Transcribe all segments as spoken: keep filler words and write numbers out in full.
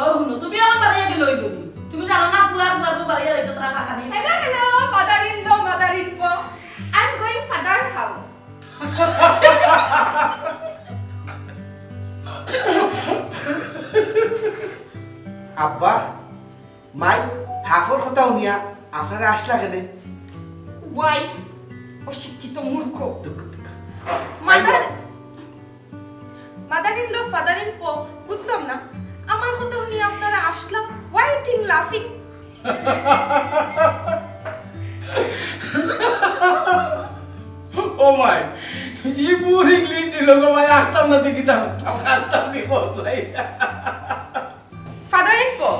ও হুনো, তুমি আমার বাড়িয়ে গেলে ওই বলি। তুমি জানো না, ফুয়া ফুয়া তো বাড়িয়ে যাইতো তারা কাকানি। Hello, hello, father in law, mother in law. I'm going father house. আব্বা, মাই, হাফর কথা হুনিয়া আপনারা আসলা কেনে? Wife, অশিক্ষিত মূর্খ। দুঃখ, দুঃখ। Mother, mother in law, father in law, বুঝলাম না। আমার কথা হুনিয়া আপনারা আসলা। Why eating, laughing? ও মাই, ই বুড় ইংলিশ দিল গো মাই, আসতাম না দেখি, আসতাম কি করছাই। Father in law,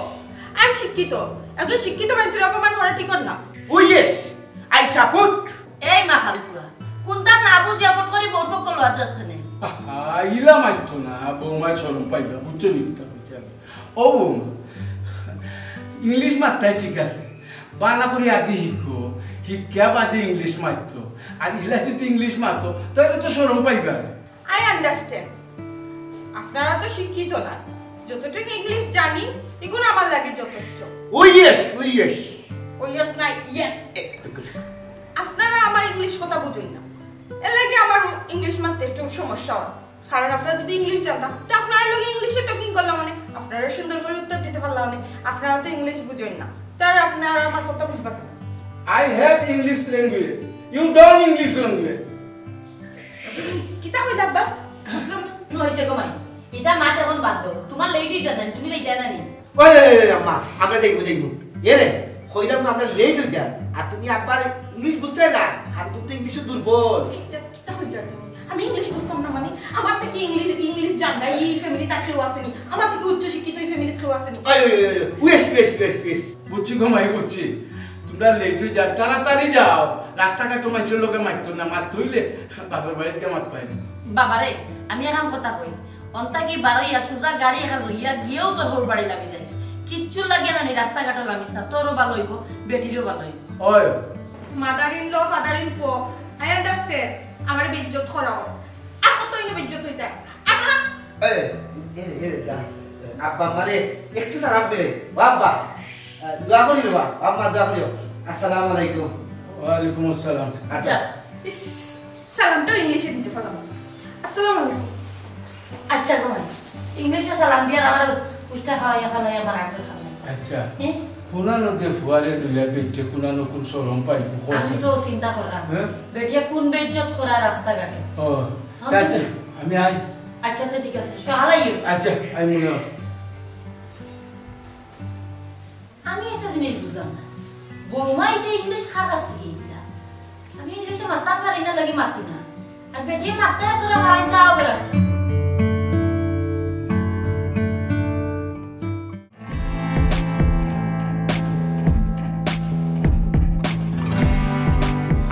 আমি শিক্ষিত। একজন শিক্ষিত মানুষের অপমান করা ঠিক না। Oh yes, I support. এই মাখাল ফুয়া, কোনটা না বুঝিয়া ফট করি বউর পক্ষ লওয়ার যাস কেনে? আহা, ইলা মাইতো না, বৌমায় শরম পাইবা, বুঝছো নি কিতা কইছি আমি? ও বৌমা, ইংলিশ মাততায় ঠিক আছে, বালা করি আগে হিকো, হিকিয়া বাদে ইংলিশ মাততো। আর ইলা যদি ইংলিশ মাতো, তাইলে তো শরম পাইবা। I understand. আপনারা তো শিক্ষিত না, যতটুকু ইংলিশ জানি, এগুলো আমার লাগি যথেষ্ট। Oh yes, oh yes. Oh yes না, yes. আপনারা আমার ইংলিশ কথা বুঝইন না, এর লাগি আমার ইংলিশ মাততে একটু সমস্যা হয়। কারণ আপনারা যদি ইংলিশ জানতা, তে আপনারার লগে ইংলিশে talking করলাম অনে, আপনারা সুন্দর করি উত্তর দিতে পারলাম অনে। আপনারা তো ইংলিশ বুঝইন না, তার আপনারা আমার কথা বুঝবা কেনে? I have English language. You don't English language. কিতা কইলা আব্বা? বুঝলাম না। অইছে গো মাই, ইতা মাত এখন বাদ দেও। তুমার লেট অইতা না, তুমি যাইতায় না নি? ওই, ওই, ওই, আম্মা, আমরা যাইমু, যাইমু। এরে, কইলাম না আমরা লেট অই যার। আর তুমি আব্বার ইংলিশ বুঝতায় না, আর তুমি তো ইংলিশে দুর্বল। কিতা, কিতা কইলা তুমি? আমি ইংলিশ বুঝতাম না মানে? আমার থাকি ইংলিশ, ইংলিশ জানরা ই ফ্যামিলিত আর কেউ আছে নি? আমার থাকি উচ্চ শিক্ষিত ই ফ্যামিলিত কেউ আছে নি? ওই, ওই, ওই, ওই, ওয়েশ, ওয়েশ, ওয়েশ, ওয়েশ। বুঝছি গো মাই, বুঝছি। তুমরা লেট অই যার, তাড়াতাড়ি যাও। রাস্তাঘাটো মাইনষর লগে মাততো না, মাততো অইলে বাপর বাড়িত গিয়া মাতবায়। বাবারে, আমি এখান কথা কই, অন্তা কি বারইয়া সুজা গাড়ি এখান লইয়া গিয়াউ তোর হউর বাড়ি লামি যাইস। কিচ্ছু লাগে না নি, রাস্তাঘাটো লামিস না, তোরও ভালা অইবো, বেটিরও ভালা অইবো। ওই। Mother in law, father in law, I understand. আমারে বেইজ্জত করাও। আর কত অইলে বেইজ্জত অইতা? আর না। এই, এই, এই, এই, যা। আব্বা, মানে, একটু সালাম করে। ও আব্বা, আহ, দোয়া করি রে বা। আব্বা, দোয়া করিও। আসসালামু আলাইকুম। ওয়ালাইকুম আসসালাম। আচ্ছা। যা। ইস, সালামটাও ইংলিশে দিতে পারলাম না। আসসালামু আলাইকুম। আচ্ছা গো ভাই, ইংলিশে সালাম দিয়া আর আমার উষ্টা খাওয়াইয়া ফালাইয়া আমার আক্কেল খাওয়াই। আচ্ছা। হ্যাঁ? কুনানো যে ফুয়ারে লইয়া বেটিয়ে কুনানো কুন শরম পাইবো, কও আমি চাই। তো চিন্তা করলাম, হ্যাঁ? বেটিয়ে কুন বেইজ্জত করা রাস্তাঘাটে। ও, হ্যাঁ, তা আচ্ছা, তুমি আমি আই। আচ্ছা, তো ঠিক আছে, সহালাইও। আচ্ছা, আই মনে হয়। আমি একটা জিনিস বুঝলাম না, বৌমা ইতা ইংলিশ কার কাছ থাকি শিখলা? আমি ইংলিশে মাততাম পারি না লাগি মাতি না, আর বেটিয়ে মাততে এতটা পারেন তাও বেড়াছে।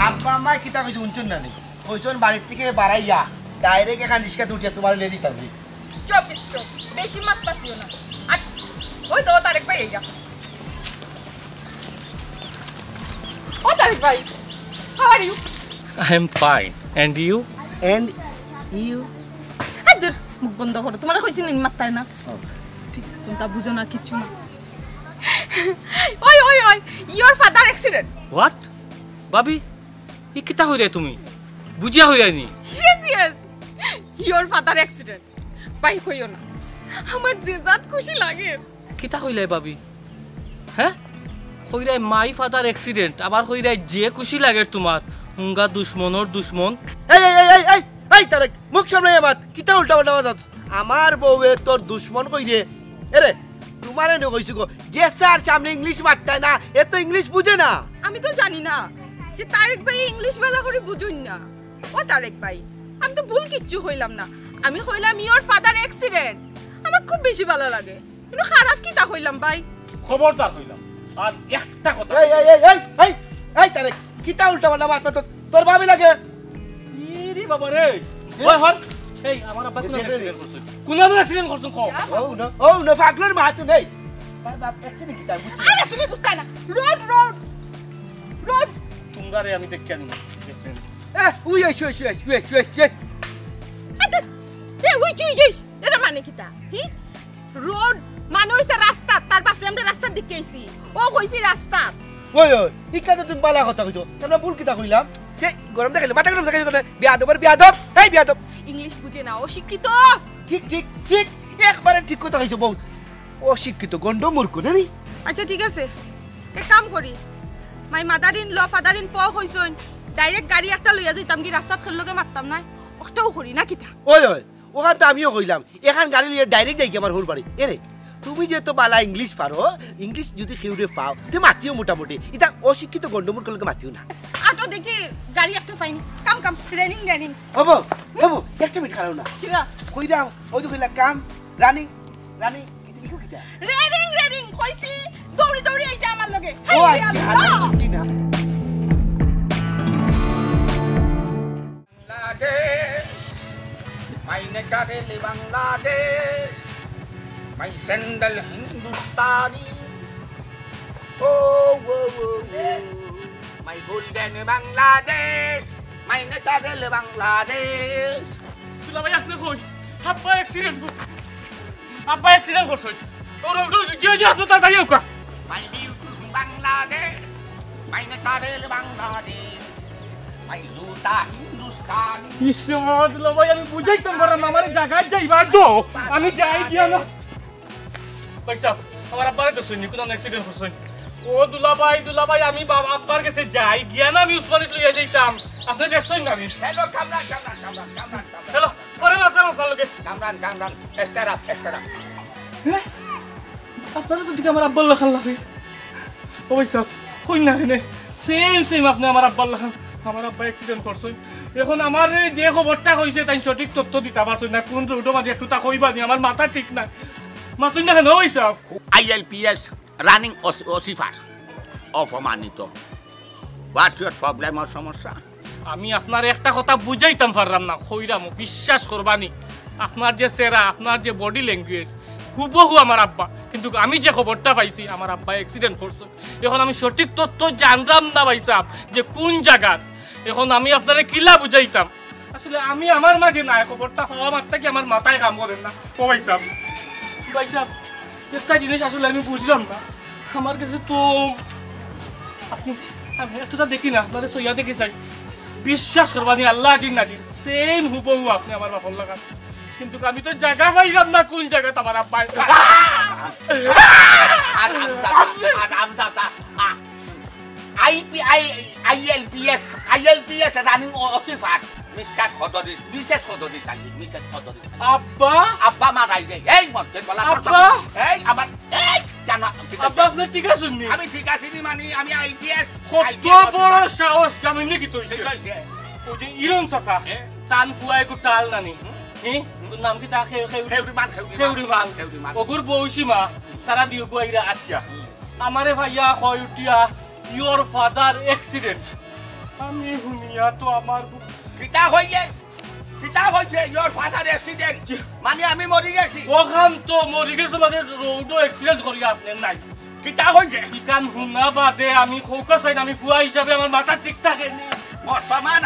আব্বা আম্মায় কিতা কইছে হুনছইন না নি? কইছইন বাড়ির থাকি বারাইয়া direct এখান রিক্সাত উঠিয়া তুমারে লই দিতাম। Stop, stop, বেশি মাত মাতিও না। আর ওই তো তারেক ভাই আইয়া। ও তারেক ভাই, how are you? I am fine. And you? And you? আর দূর, মুখ বন্ধ করো। তুমারে কইছি নি মাততায় না? ও, ঠিক আছে। কুনতা বুঝো না, কিচ্ছু না। ওই, ওই, ওই, your father accident. What? ভাবি, ই কিতা কইরায় তুমি? বুঝিয়া কইরায় নি? Yes, yes. Your father accident. ভাই কইও না। আমার যে জাত খুশি লাগে। কিতা কইলায় ভাবি? হ্যাঁ? কইরায় my father accident, আবার কইরায় যে খুশি লাগে তুমার। উঙ্গা দুশমনর দুশমন। এই, এই, এই, এই, এই, এই, তারেক, মুখ সামলাইয়া মাত। কিতা উল্টা পাল্টা মাত? আমার বউয়ে তোর দুশমন কইরে? এরে, তুমারে নি কইছি গো, যে স্যার সামনে ইংলিশ মাততায় না, এ তো ইংলিশ বুঝে না। আমি তো জানি না যে তারেক ভাই ইংলিশ ভালা করি বুঝইন না। ও তারেক ভাই, আমি তো ভুল কিচ্ছু কইলাম না। আমি কইলাম your father accident। আমার খুব বেশি ভালা লাগে। কিন্তু খারাপ কিতা কইলাম ভাই? খবরদার কইলাম। আর একটা কথা। এই, এই, এই, এই, এই, এই, তারেক, কিতা উল্টা পাল্টা মাত মাতর? তোর ভাবি লাগে। ইরে বাবা রে। এ? ওই হর। এই, আমার আব্বা কুন এ, এ, এ। Accident করছে? কুন আব্বা accident করছে, কও? ও না, ও না, পাগলর মাত তো নেই। তার বাপ accident কিতা বুঝছি? আরে, তুমি বুঝতায় না। Road, road, road। তুমরারে আমি দেখিয়া নিমু। এ, উই, উই, উই। আরে, এ, উই, উই, উই। এটার মানে কিতা? হি? Road। মানুষ তো রাস্তাত, তার বাপরে আমরা রাস্তাত দেখিয়াইছি। ও কইছি রাস্তাত। ওই, ওই, ইখান তো তুমি বালা কথা কইছো। আমরা ভুল কিতা কইলাম? যে গরম দেখাইলো, মাথা গরম দেখাইলো কেনে? বেয়াদব আর বেয়াদব, এই বেয়াদব। ইংলিশ বুঝে না, অশিক্ষিত। ঠিক, ঠিক, ঠিক, একবারে ঠিক কথা কইছো বউ। অশিক্ষিত, গন্ডমূর্খ, না নি? আচ্ছা, ঠিক আছে, এক কাম করি, my mother in law, father in law কইছইন, direct গাড়ি একটা লইয়া যাইতাম কি, রাস্তাত কেউর লগে মাততাম নায়, অটাও করি না কিতা? ওই, ওই, অখান তো আমিও কইলাম, এখান গাড়ি লইয়া direct যাইগি আমার হউর বাড়ি। এরে, তুমি যে তো বালা ইংলিশ পারো, ইংলিশ যদি কেউরে পাও, তে মাতিও মোটামুটি। ইতা অশিক্ষিত গন্ডমূর্খর লগে মাতিও না। আটো দেখি, গাড়ি একটা পাইনি। Come, come, running, running। ওবো, ওবো, একটা মিনিট খাড়াও না। কিতা? কইরাম, ওই যে কইলা come, running, running, কিতা, কিতা, কিতা? Running, running, কইছি, দৌড়ি দৌড়ি আইতা আমার লগে। ও হায় রে আচ্ছা, আল্লাহ। আমি বুঝছি না। Bangladesh, my natural Bangladesh, my sandal Hindustani. Oh, oh, oh, oh. My golden Bangladesh, my natural Bangladesh. দুলাভাই, আপনে কই? আব্বা accident কর-, আব্বা accident করছইন। ও, ও, ও, জি, জি, আপনে তাড়াতাড়ি আউক্কা। My beautiful Bangladesh, my natural Bangladesh, my Luta Hindustani. ইস, ও দুলাভাই, আমি বুঝাইতাম পারলাম না, আমারে জাগাত যাইবার দেও। আমি যাই গিয়া না। ভাইসাব, আমার আব্বারে দেখছইন নি, কুনান accident করছইন। ও দুলাভাই, দুলাভাই, আমি বাবা আব্বার গেছে যাই, গিয়া না আমি উসমানিত লইয়া যাইতাম। আপনে দেখছইন না নি? Hello, কামরান, কামরান, কামরান, কামরান, কামরান। Hello, পরে মাতরাম আপনার লগে। কামরান, Kamran, stand up, stand up। হ্যাঁ? আপনারে তো দেখি আমার আব্বার লাখান লাগে। ও ভাইসাব, কইন না কেনে? Same, same আপনে আমার আব্বার লাখান। আমার আব্বা accident করছইন। এখন আমারে যে খবরটা কইছে, তাইন সঠিক তথ্য দিতা পারছইন না। কুন road-ও মাঝে একটু তা কইবা নি, আমার মাথা ঠিক নাই। মাতইন না কেনে, ও ভাইসাব? I L P S running অস-, অসিফার। অপমানিত। What's your problem, ওর সমস্যা? আমি আপনারে একটা কথা বুঝাইতাম পাররাম না, কইরামও, বিশ্বাস করবা নি। আপনার যে চেহারা, আপনার যে body language, হুবহু আমার আব্বা। কিন্তু আমি যে খবরটা পাইছি, আমার আব্বা accident করছইন। এখন আমি সঠিক তথ্য জানরাম না ভাইসাব, যে কুন জাগাত। এখন আমি আপনারে কিলা বুঝাইতাম? আসলে আমি আমার মাঝে নাই, খবরটা পাওয়া মাত্র কি আমার মাথায় কাম করের না। ও ভাইসাব, ভাইসাব, একটা জিনিস আসলে আমি বুঝলাম না, আমার গেছে তো আপনে, আমি এতটা দেখি না, আপনারে সইয়া দেখি চাই। বিশ্বাস করবা নি, আল্লাহ দিন না দিন, same হুবহু আপনে আমার বাপর লাখান। কিন্তু আমি তো জাগা পাইলাম না, কুন জাগাত আমার আব্বায়। আর আমদাদা, আর আমদাদা, আ, I P, I, I L P S, I L P S running অ-, অসিফার, মিস্টার খদরিস, মিসেস খদরিস আলী, মিসেস খদরিস আলী। আব্বা? আব্বা মারাই দে। এই মরতে বলা আব্বা? এই আমার, এই জানো, আব্বা, আপনে ঠিক আছইন নি? আমি ঠিক আছি নি, মানে আমি I P S, কত I P S বড় সাহস, জামিন নি কিতা অইছে? ঠিক আছে। ওই যে ইরন চাচা, হ্যাঁ? তান ফুয়া এগু টাল নানি। হুম। হি? হুম। নাম কিতা? খে-, খে-, খেউরি মান, খেউরি মান। খেউরি মান। খেউরি মান। অগুর বউ সীমা, তারা দিও গুয়াইরা আটিয়া। হুম। আমারে ভাইয়া কয় উঠিয়া, "Your father accident।" আমি হুনিয়া তো আমার বু- কিতা কইলে? কিতা কইছে? Your father accident? জি। মানে আমি মরি গেছি? অখান তো মরি গেছে মানে road-ও accident করিয়া আপনে নাই। কিতা কইছে? ইখান হুনা বাদে আমি খোকা চাইন, আমি ফুয়া হিসাবে আমার মাথা ঠিক থাকে নি। বর্তমান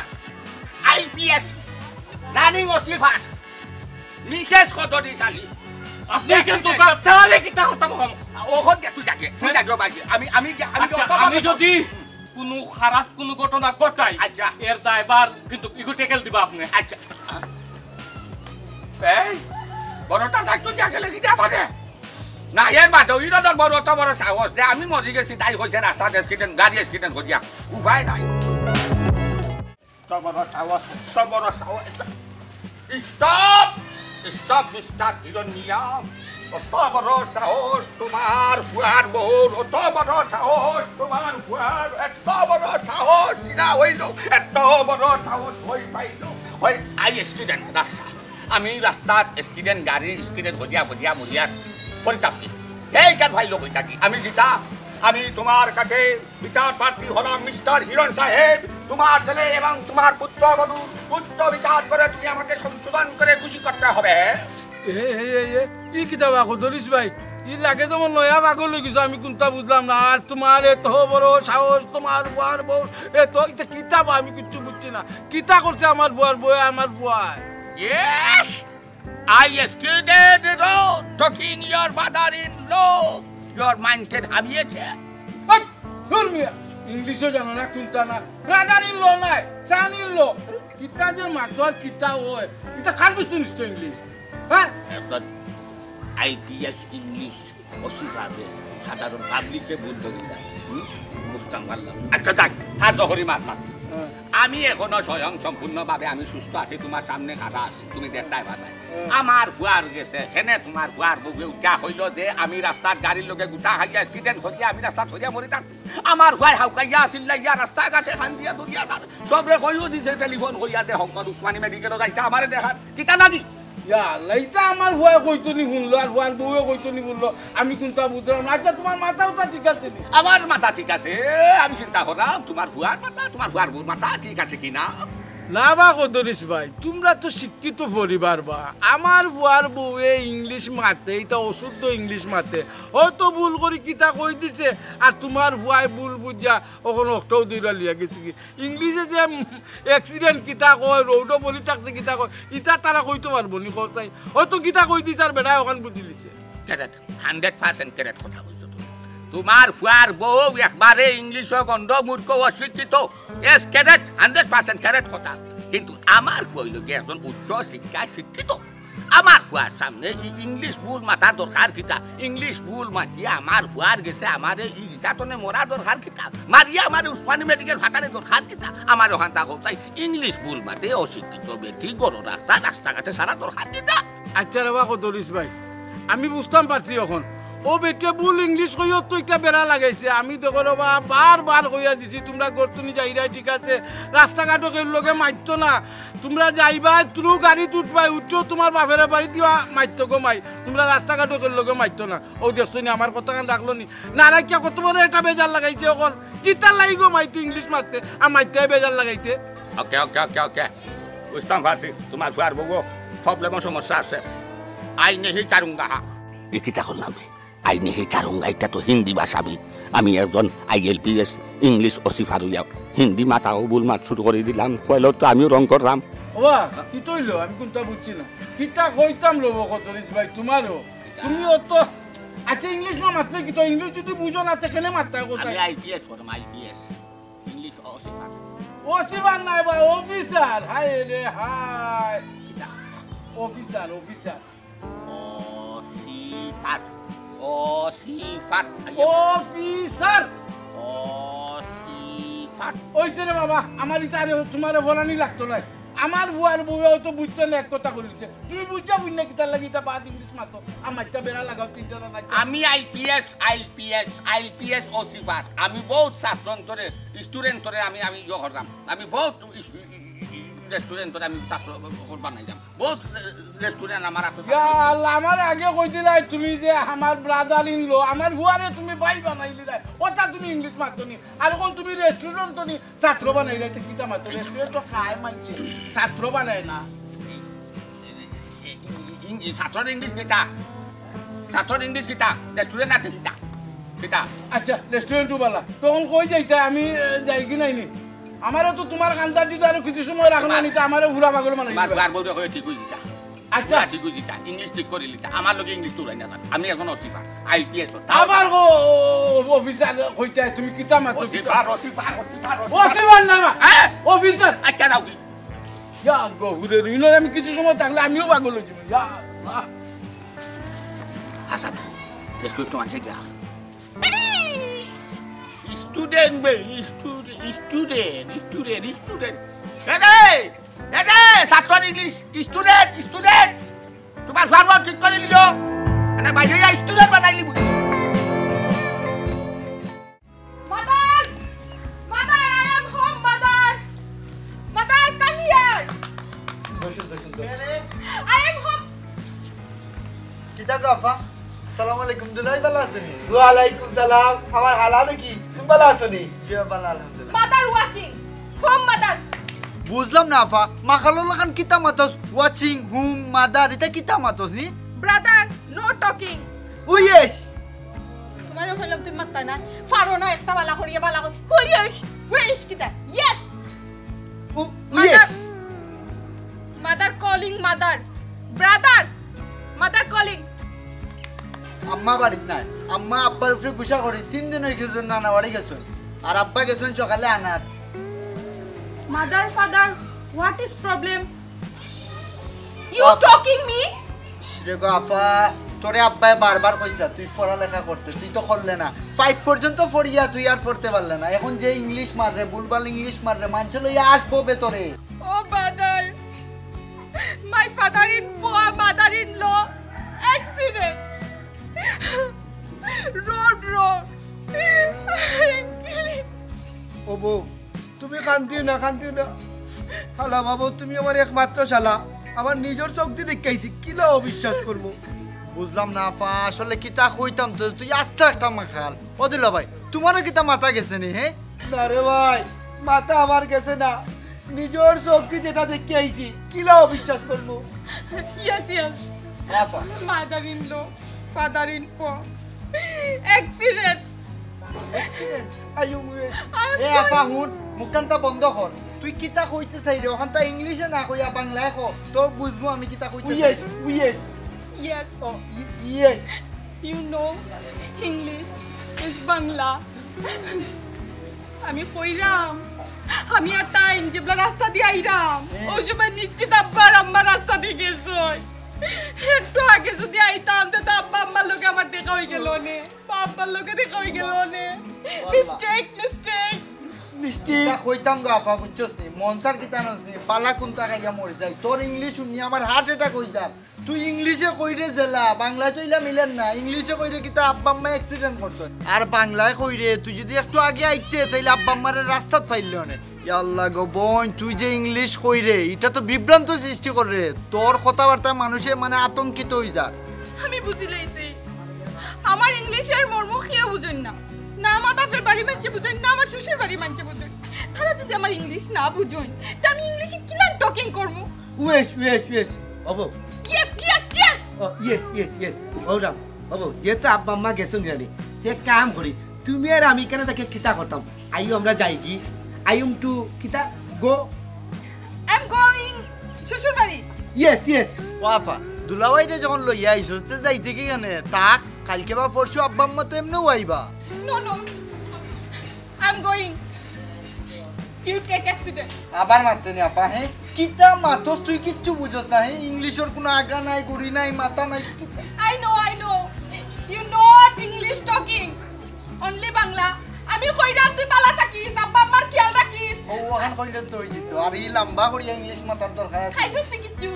I P S running অসিফার। মিসেস খদরিস আলী। আপনে ইখান তো তা-, তাহলে কিতা করতাম এখন? ওখান গিয়া তুই যাগে, তুই যাগে বাজি। আমি, আমি গিয়া, আমি আচ্ছা, যত আমি বাজি যদি কুনু খারাপ কুনু ঘটনা ঘটাই, আচ্ছা। এর দায়ভার কিন্তু ইগু tackle দিবা আপনে। আচ্ছা। এই, বড়টা থাকতো যাগে লেগে যা বাজে। না, এর বাদে ওই রকম বড়, অত বড় সাহস যে আমি মরি গেছি, তাই কইছে রাস্তাত accident, গাড়ি accident করিয়া। উপায় নাই। অত বড় সাহস, অত বড় সাহস। Stop! Stop, মিস্টার হিরণ মিয়া। অত বড় সাহস তোমার ফুয়ার বউর, অত বড় সাহস তোমার ফুয়ার, এত বড় সাহস কিনা হইল, এত বড় সাহস হই পাইল। হয়, আই accident রাস্তা। আমি রাস্তাত accident, গাড়ি accident হইয়া, হইয়া, মরিয়া পড়ে থাকছি। এই কার ভাই লোক হইতা কি? আমি জিতা, আমি তোমার কাছে বিচার প্রার্থী হলাম, মিস্টার হিরণ সাহেব, তোমার ছেলে এবং তোমার পুত্রবধূ উচ্চ বিচার করে তুমি আমাকে সংশোধন করে খুশি করতে হবে। এ, এ, এ, এ, ই কিতা বা খদরিস ভাই? ই লাগে যেমন নয়া পাগল অই গেছো, আমি কুনতা বুঝলাম না। আর তোমার এত বড় সাহস, তোমার ফুয়ার বউর এত, ইটা কিতা বা? আমি কিচ্ছু বুঝছি না। কিতা করছে আমার ফুয়ার বউয়ে, আমার ফুয়ায়? Yes! I scolded, "Road talking your mother-in-law, your minded হাবিয়েছে।" বাট, ধুর মিয়া, ইংলিশও জানো না, কুনতা না। Brother-in-law নায়, son-in-law। কিতা যে মাতো আর কিতা অয়, ইতা কার গুস্ত নিস্ত ইংলিশ? হ্যাঁ? একজন আইপিএস ইংলিশ অফিসারে সাধারণ পাবলিকে ভুল ধরি না। হুম? বুঝতাম পারলাম। আচ্ছা, যাক, তার দখলি মাত মাত। হ্যাঁ। আমি এখনো স্বয়ং সম্পূর্ণভাবে আমি সুস্থ আছি, তোমার সামনে খাড়া আছি, তুমি দেখতায় পারো না। হ্যাঁ। আমার ফুয়ার গেছে, কেনে তোমার ফুয়ার বউয়ে উঠা কইলো যে আমি রাস্তাত গাড়ির লগে গুতা খাইয়া অ্যাক্সিডেন্ট করিয়া আমি রাস্তাত পড়িয়া মরি থাকছি। আমার ফুয়ায় হাউকাইয়া চিল্লাইয়া রাস্তাঘাটে কান্দিয়া দৌড়িয়া তার সবরে কইও দিছে, টেলিফোন করিয়া যে হকল উসমানী মেডিকেলো যাইতা আমারে দেখাত। কিতা লাগি? ইয়া আল্লাহ, ইতা আমার ফুয়ায় কইতো নি হুনলো, আর ফুয়ার বউয়ে কইতো নি হুনলো, আমি কুনতা বুঝলাম না। আচ্ছা, তোমার মাথা উতা ঠিক আছে নি? আমার মাথা ঠিক আছে, আমি চিন্তা করলাম তোমার ফুয়ার মাথা, তোমার ফুয়ার বউর মাথা ঠিক আছে কিনা। না বা কদরিস ভাই, তুমরা তো শিক্ষিত পরিবার বা। আমার ফুয়ার বউয়ে ইংলিশ মাতে, ইতা অশুদ্ধ ইংলিশ মাতে। হয়তো ভুল করি কিতা কই দিছে, আর তোমার ফুয়ায় ভুল বুঝা অখন অকটাউ দৌড়া লইয়া গেছে কি। ইংলিশে যে অ্যাক্সিডেন্ট কিতা কয়, রোডো পড়ি থাকছে কিতা কয়, ইতা তারা কইতো পারবো নি, কও চাই। হয়তো কিতা কই দিছে আর বেটায় অখান বুঝিলিছে। কারেক্ট, হান্ড্রেড পার্সেন্ট কারেক্ট কথা কইছো তুমি। তোমার ফুয়ার বউ একবারে ইংলিশো গণ্ড, মূর্খ, অশিক্ষিত। Yes, correct, hundred percent correct কথা। কিন্তু আমার ফুয়া অইলো গিয়া একজন উচ্চ শিক্ষায় শিক্ষিত। আমার ফুয়ার সামনে ই ইংলিশ ভুল মাতার দরকার কিতা? ইংলিশ ভুল মাতিয়া আমার ফুয়ার গেছে আমারে ই জিতাতনে মরা দরকার কিতা? মারিয়া আমারে উসমানী মেডিকেল ফাটানি দরকার কিতা? আমার অখানতা কও চাই, ইংলিশ ভুল মাতে অশিক্ষিত বেটি গরো রাস্তা, রাস্তাঘাটে সারা দরকার কিতা? আচ্ছা রে বা কদরিস ভাই, আমি বুঝতাম পারছি অখন। অউ বেটিয়ে ভুল ইংলিশ কইও তো একটা বেড়া লাগাইছে। আমি দেখো রে বা, বারবার কইয়া দিছি, তুমরা ঘর তুনি যাইরায় ঠিক আছে, রাস্তাঘাটো কেউর লগে মাতিও না। তুমরা যাইবায়, থ্রু গাড়িত উঠবায়, উঠিয়াউ তুমার বাপের বাড়িত দিবা মাতিও গো মাই। তুমরা রাস্তাঘাটো কেউর লগে মাতিও না। অউ দেখছো নি, আমার কথাখান রাখলো নি? না রাখিয়া কত বড় একটা বেজাল লাগাইছে অখন। কিতার লাগি গো মাই তুই ইংলিশ মাততে, আর মাততে বেজাল লাগাইতে? ওকে, ওকে, ওকে, ওকে। বুঝতাম পারছি, তুমার ফুয়ার বউও প্রবলেমর সমস্যা আছে। আই নেহি চারুঙ্গা হা। ই কিতা করলাম? আই নেহি চারুঙ্গা, ইটা তো হিন্দি ভাষা বি। আমি একজন আইএলপিএস ইংলিশ অফিসার অইয়া হিন্দি মাতাও ভুল মাত শুরু করি দিলাম। কইলো তো আমিও রং করলাম। ওবা, কিতা অইলো? আমি কুনতা বুঝছি না। কিতা কইতাম রে বা কদরিস ভাই, তুমারেও। তুমি অত, আচ্ছা, ইংলিশ না মাতলে কিতা? ইংলিশ যদি বুঝো না, তে কেনে মাততায় কথা? আমি আইপিএস করলাম, আইপিএস। English officer. অফিসার নায় বা, অফিসার। হায় রে হায়। কিতা? Officer, officer. Officer, officer. Officer. Officer. অইছে রে বাবা, আমার ইতা আর তুমারে বলানি লাগতো নায়। আমার ফুয়ার বউয়ে অত বুঝছে না, এক কথা কইলিছে। তুমি বুঝছো বুঝ না কিতার লাগি ইতা বাদ ইংলিশ মাতো? আমার ইতা বেড়া লাগাও তিনটা না চাইরটা। আমি আইপিএস, আইপিএস, আইপিএস অফিসার। আমি বউত ছাত্রন্তরে, স্টুডেন্টরে আমি, আমি ইয়ে করলাম। আমি বউত ই-, ই-, ই-, ই-, রেস্টুরেন্টরে আমি ছাত্র বানাইলাম। বউত রে-, রেস্টুরেন্ট আমার আতো ইয়া ছাত্র। আল্লাহ, আমারে আগে কইছিলায় তুমি যে আমার ব্রাদার ইন ল, আমার ফুয়ারে তুমি ভাই বানাইলিলায়। অতা তুমি ইংলিশ মাতো নি। আর অখন তুমি রেস্টুরেন্ট তো নি ছাত্র বানাইলায়, তে কিতা মাতো? রেস্টুরেন্ট তো খায় মানষে, ছাত্র বানায় না। ইং-, ইং-, ছাত্রর ইংলিশ কিতা? ছাত্রর ইংলিশ কিতা? রেস্টুরেন্ট আছে কিতা? কিতা? আচ্ছা, রেস্টুরেন্ট বালা। তখন কই যাইতা? আমি, এ, যাই কি নাইনি? আমারও তো তুমার কান্দার দিকে আরো কিছু সময় রাখো না, নিতে আমারে হুরা পাগল বানাই দিবা। বার বউরে কই ঠিক অই যিতা। আচ্ছা। হুরা ঠিক অই যিতা। ইংলিশ ঠিক করি লিতা। আমার লগে ইংলিশ তো উড়াই না। আমি এখন অফিসার, আইপিএস। আবার গো, অফিসার কইতায় তুমি কিতা মাতো? Officer, officer, officer, officer. Officer না, হ্যাঁ? অফিসার। আচ্ছা, যাও কি? ইয়া গফুরের ইনো আমি কিছু সময় থাকলে আমিও পাগল অই যিমু। ইয়া আল্লাহ। হাসান, রেস্টুরেন্ট তো মানষে গিয়া। স্টুডেন্ট বে, স্টুডেন্ট, স্টুডেন্ট, স্টুডেন্ট, স্টুডেন্ট। এ রে, এ রে, ছাত্রর ইংলিশ, স্টুডেন্ট, স্টুডেন্ট। তুমার ভার্ব ঠিক করি লিও। মানে বাইরে ইয়া স্টুডেন্ট বানাইলি বুঝি। Mother! Mother, I am home, mother! Mother, come here! বসুন, বসুন, বসুন। I am home! কিতা গো আফা? সালাম আলাইকুম, দুলাভাই ভালা আছইন নি? ওয়ালাইকুম সালাম, আমার হালা দেখি, তুমি ভালা আছো নি? জি, ভালা, আলহামদুলিল্লাহ। Mother watching! Home, mother! বুঝলাম না আফা, মাখালর লাখান কিতা মাতস? Watching, home, mother, ইতা কিতা মাতস নি? Brother, no talking! ও ইয়েস! তুমারে কইলাম তুমি মাততায় না, পারো না একটা বালা করিয়া বালা করি। হুইশ, হুইশ কিতা? Yes! ও, ও, yes! Mother, mother calling mother. Brother, আম্মা বাড়িত নাই। আম্মা আব্বার উপরে গুসা করি, তিন দিন অই গেছে নানা বাড়ি গেছইন। আর আব্বা গেছইন সকালে আনাত। Mother, father, what is problem? You talking me? রে গো আফা, তোরে আব্বায় বারবার কইছলা তুই পড়ালেখা করতে, তুই তো করলে না। ফাইভ পর্যন্ত পড়িয়া তুই আর পড়তে পারলে না। এখন যে ইংলিশ মাররে, ভুলভাল ইংলিশ মাররে, মানষে লইয়া আসবো বে তোরে। Oh mother, my father in law, mother in law, accident. Road, road. ও বউ, তুমি কান্দিও না, কান্দিও না। হালা বাবু, তুমি আমার একমাত্র শালা, আমার নিজর চউখদি দেখিয়া আইছি, কিলা অবিশ্বাস করমু? বুঝলাম না আফা, আসলে কিতা কইতাম তো, তুই আস্তা একটা মাখাল। ও দুলাভাই, তুমারও কিতা মাথা গেছে নি, হে? না রে ভাই, মাথা আমার গেছে না, নিজর চউখদি যেটা দেখিয়া আইছি, কিলা অবিশ্বাস করমু? Yes, yes. Apa. Mother in law, father in law, accident. Are you well? এ আফা, হুন, মুখখানতা বন্ধ কর। তুই কিতা কইতে চাইরে, অখানতা ইংলিশে না কইয়া বাংলায় ক, তো বুঝমু আমি কিতা কইতে চাইরে। Yes, yes. Yes. Oh, y-, yes. You know, English is Bangla. আমি কইরাম, আমি আর তাইন যেবলা রাস্তাদি আইরাম, অউ সময় নিশ্চিত আব্বা আর আম্মা রাস্তাদি গেছইন। একটু আগে যুদি আইতাম, তে তো আব্বা আম্মার লগে আমার দেখা অইগেলো অনে, বা আব্বার লগে দেখা অইগেলো অনে। Mistake, mistake. Mistake. ইতা কইতাম গো আফা, বুঝছস নি? মনসার কিতা নস নি? পালা কুনতা খাইয়া মরি যাই। তোর ইংলিশ হুনি আমার heart attack অই যার। তুই ইংলিশে কইরে যেলা, বাংলায় তো ইলা মিলের না। ইংলিশে কইরে কিতা আব্বা আম্মা accident করছইন। আর বাংলায় কইরে তুই যুদি একটু আগে আইতে, তাইলে আব্বা আম্মারে রাস্তাত পাইলে অনে। ইয়া আল্লাহ গো বইন, তুই যে ইংলিশ কইরে, ইটা তো বিভ্রান্ত সৃষ্টি করের। তোর কথাবার্তায় মানষে মানে আতঙ্কিত অই যার। আমি বুঝিলাইছি, আমার ইংলিশর মর্ম কেউ বুঝইন না, না আমার বাপর বাড়ি মানষে বুঝইন, না আমার শ্বশুর বাড়ি মানষে বুঝইন। তারা যুদি আমার ইংলিশ না বুঝইন, তে আমি ইংলিশে কিলান talking করমু? Wait, wait, wait. ও বউ। Yes, yes, yes. ও, yes, yes, yes. ও রাম, ও বউ, যেহেতু আব্বা আম্মা গেছইন গিয়া নি, তে এক কাম করি, তুমি আর আমি কেনে তাকে কিতা করতাম? আইও আমরা যাইগি। I am to কিতা? Go. I'm going শ্বশুর বাড়ি। Yes, yes. ও আফা, দুলাভাইরে যখন লইয়া আইছস, তে যাইতে কিখানে? থাক, কাইলকে বা পরশু আব্বা আম্মা তো এমনেউ আইবা। No, no. I'm going. You take accident. আবার মাততে নি আফা, হে? কিতা মাতস তুই, কিচ্ছু বুঝস না, হে? ইংলিশর কুনু আগা নাই, গুড়ি নাই, মাথা নাই, কিতা? I know, I know. You not English talking. Only Bangla. আমি কইরাম তুই বালা থাকিস, আব্বা আম্মার খিয়াল রাখিস। ও, অখান কইলে তো অই যিতো। আর ই লাম্বা করিয়া ইংলিশ মাতার দরকার আছে? খাইছস নি কিচ্ছু?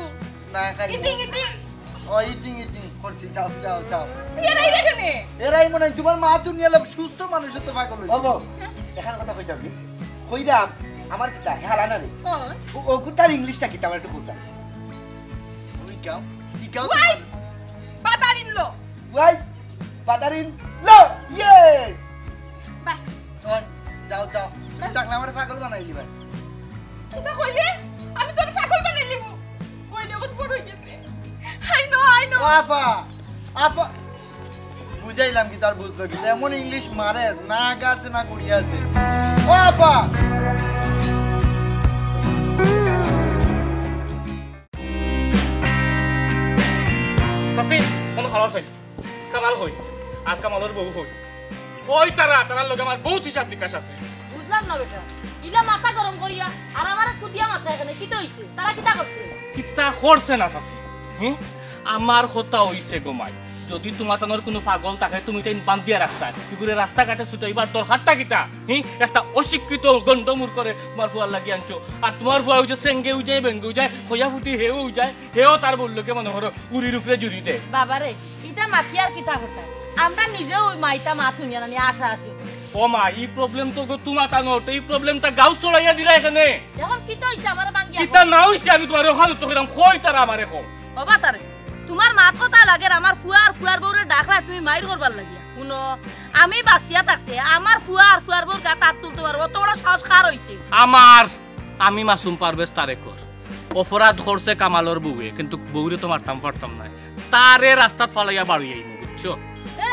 না, খাই নাই। Eating, eating. ও, eating, eating করছি। যাও, যাও, যাও। তুই এরাই দেখে নে। এরাই মনে হয় তুমার মা তো নিয়ে সুস্থ মানুষ তো পাগল অইছে। ও বউ, অখান কথা কইতাম নি। কইরাম, আমার কিতা, হে হালা না রে? ও। ও, ও কুনটার ইংলিশটা কিতা আমার একটু বুঝা। তুমি গাও, কি গাও Wife, তোমার? Father in law. Wife, father in law. Yes. বাহ। ওই, যাও, যাও। তুমি থাকলে আমারে পাগল বানাইলি ভাই। কিতা কইলে? আমি তোরে পাগল বানাইলিমু। কইলে এখন বড় অই গেছে। I know, I know. ও আফা, আফা। বুঝাইলাম কিতা আর বুঝলো কিতা? এমন ইংলিশ মারের, না আগা আছে না গুড়ি আছে। ও আফা। চাচি, মনো খারাপ অইছে। কামাল কই? আর কামালর বউ কই? কই তারা? তারার লগে আমার বহুত হিসাব নিকাশ আছে। বুঝলাম না বেটা, ইলা মাথা গরম করিয়া আর আমারে কুদিয়া মাথা এখানে কিতা অইছে? তারা কিতা করছে? কিতা করছে না চাচি? হে? আমার কথা অইছে গো মাই, যুদি তুমার তানর কুনু পাগল থাকে, তুমি তাইন বান্ধিয়া রাখতায়। ইগুরে রাস্তাঘাটে ছুটাইবার দরকারটা কিতা? হি? একটা অশিক্ষিত গন্ডমূর্খরে তুমার ফুয়ার লাগি আনছো। আর তুমার ফুয়া অউ যে সেঙ্গে অউ যায়, বেঙ্গে অউ যায়, কইয়া ফুটি হেও অউ যায়, হেও তার বউর লগে মনো করো উড়ির উপরে জুড়ি দেয়। বাবারে, ইতা মাতি আর কিতা কথা? আমরা নিজেও অউ মাইতা মাত হুনিয়া নানি আশা আশি। ও মা, ই problem তো গো তুমার তানর, ই problemটা গাউ ছড়াইয়া দিলা এখানে। এখন কিতা অইছে আমারে বাঙ্গিয়া কিতা কও? না অইছে আমি তুমারে অখান তো কইরাম, কই তারা আমারে কও। ও বাতারে, তুমার মাত কথা লাগের, আমার ফুয়া আর ফুয়ার বউরে ডাকরায় তুমি মাইর করবার লাগিয়া। হুনো, আমি বাঁচিয়া থাকতে আমার ফুয়া আর ফুয়ার বউর গাত আত তুলতে পারবো, অত বড় সাহস কার অইছে? আমার, আমি মাসুম পারভেজ তারেকর। অপরাধ করছে কামালর বউয়ে, কিন্তু বউরে তো মারতাম পারতাম নায়, তারে রাস্তাত ফালাইয়া বারইয়া আইমু, বুঝছো?